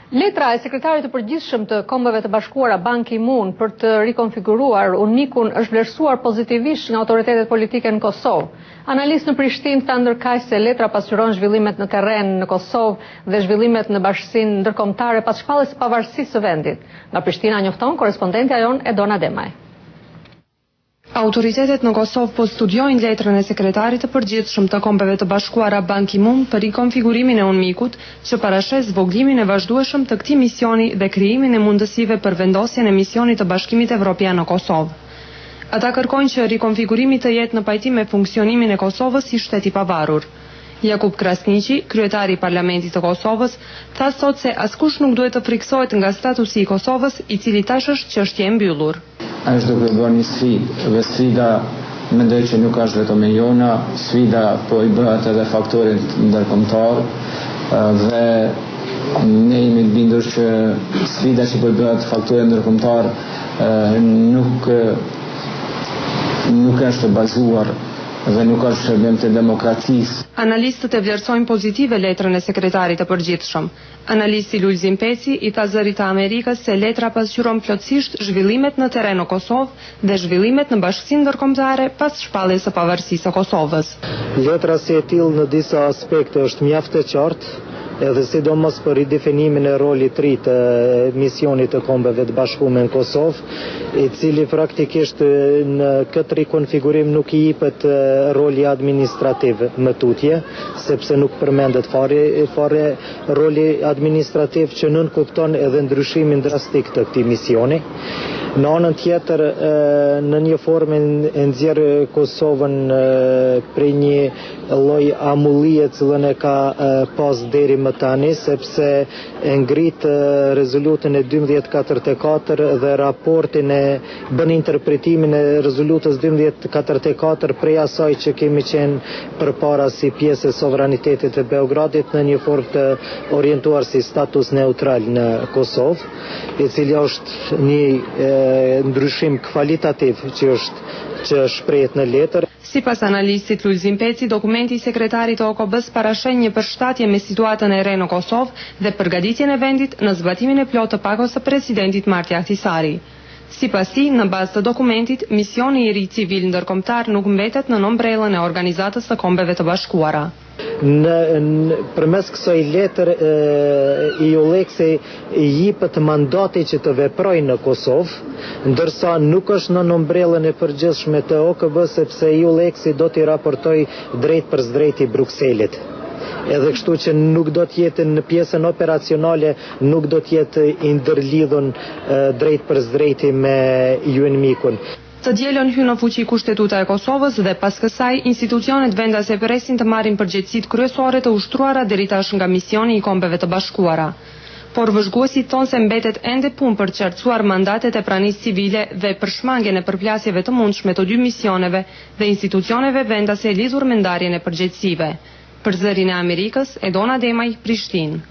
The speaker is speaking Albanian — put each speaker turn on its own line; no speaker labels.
Letra e Sekretarit të Përgjithshëm të Kombeve të Bashkuara, Ban Ki-moon, për të rikonfiguruar UNMIK-un është vlerësuar pozitivisht nga autoritetet politike në Kosovë. Analistë në Prishtinë thanë ndërkaq se letra pasqyron zhvillimet në terren në Kosovë dhe zhvillimet në bashkësinë ndërkombëtare pas shpalljes së pavarësisë së vendit. Nga Prishtina njofton korrespondentja jonë Edona Demaj.
Autoritetet në Kosovë po studiojnë letrën e Sekretarit të Përgjithshëm të Kombeve të Bashkuara Ban Ki-moon për rikonfigurimin e UNMIK-ut, që parasheh zvogëlimin e vazhdueshëm të këtij misioni dhe krijimin e mundësive për vendosjen e misionit të Bashkimit Evropian në Kosovë. Ata kërkojnë që rikonfigurimi të jetë në pajtim me funksionimin e Kosovës si shtet i pavarur. Jakup Krasniqi, kryetari i Parlamentit të Kosovës, tha sot se askush nuk duhet të frikësohet nga statusi i Kosovës, i cili tash është çështje e mbyllur.
Është duke bërë një sfidë dhe sfida mendoj që nuk është vetëm e jona, sfida po i bëhet edhe faktorit ndërkombëtar dhe ne jemi të bindur që sfida që po i bëhet faktorit ndërkombëtar nuk nuk është e bazuar dhe nuk është shërbim të demokracisë.
Analistët e vlerësojnë pozitive letrën e Sekretarit të Përgjithshëm. Analisti Lulzim Peci i tha Zërit të Amerikës se letra pasqyron plotësisht zhvillimet në terren në Kosovë dhe zhvillimet në bashkësinë ndërkombëtare pas shpalljes së pavarësisë së Kosovës.
Letra si e tillë në disa aspekte është mjaft e qartë, edhe sidomos për ridefinimin e rolit të ri të misionit të Kombeve të Bashkume në Kosovë, i cili praktikisht në këtë rikonfigurim nuk i jipet roli administrativ më tutje, sepse nuk përmendet fare, fare roli administrativ që nënkupton edhe ndryshimin drastik të këtij misioni. Në anën tjetër, në një formë e nxjerr Kosovën prej një lloj amullie cilën e ka pas deri më tani, sepse e ngrit rezolutën e 1244 dhe raportin e bën interpretimin e rezolutës 1244 prej asaj që kemi qenë përpara si pjesë e sovranitetit të Beogradit në një formë të orientuar si status neutral në Kosovë, i cili është një ndryshim kvalitativ që është që shprehet në letër.
Sipas analistit Lulzim Peci, dokumenti i sekretarit të OKB-së parasheh një përshtatje me situatën e re në Kosovë dhe përgatitjen e vendit në zbatimin e plotë të pakos së presidentit Marti Ahtisaari. Sipas tij, në bazë të dokumentit, misioni i ri civil ndërkombëtar nuk mbetet nën ombrellën e Organizatës së Kombeve të Bashkuara.
Në, përmes kësaj letër EULEX-i i jipet mandati që të veprojë në Kosovë, ndërsa nuk është nën ombrellën e përgjithshme të OKB sepse EULEX-i do t'i raportojë drejtpërsëdrejti Brukselit. Edhe kështu që nuk do të jetë në pjesën operacionale, nuk do të jetë i ndërlidhun drejtpërsëdrejti me UNMIK-un.
Të dielën hyn në fuqi Kushtetuta e Kosovës dhe pas kësaj, institucionet vendase presin të marrin përgjegjësitë kryesore të ushtruara deri tash nga misioni i Kombeve të Bashkuara. Por vëzhguesit thonë se mbetet ende punë për të qartësuar mandatet e pranisë civile dhe për shmangien e përplasjeve të mundshme të dy misioneve dhe institucioneve vendase lidhur me ndarjen e përgjegjësive. Për Zërin e Amerikës, Edona Demaj, Prishtinë.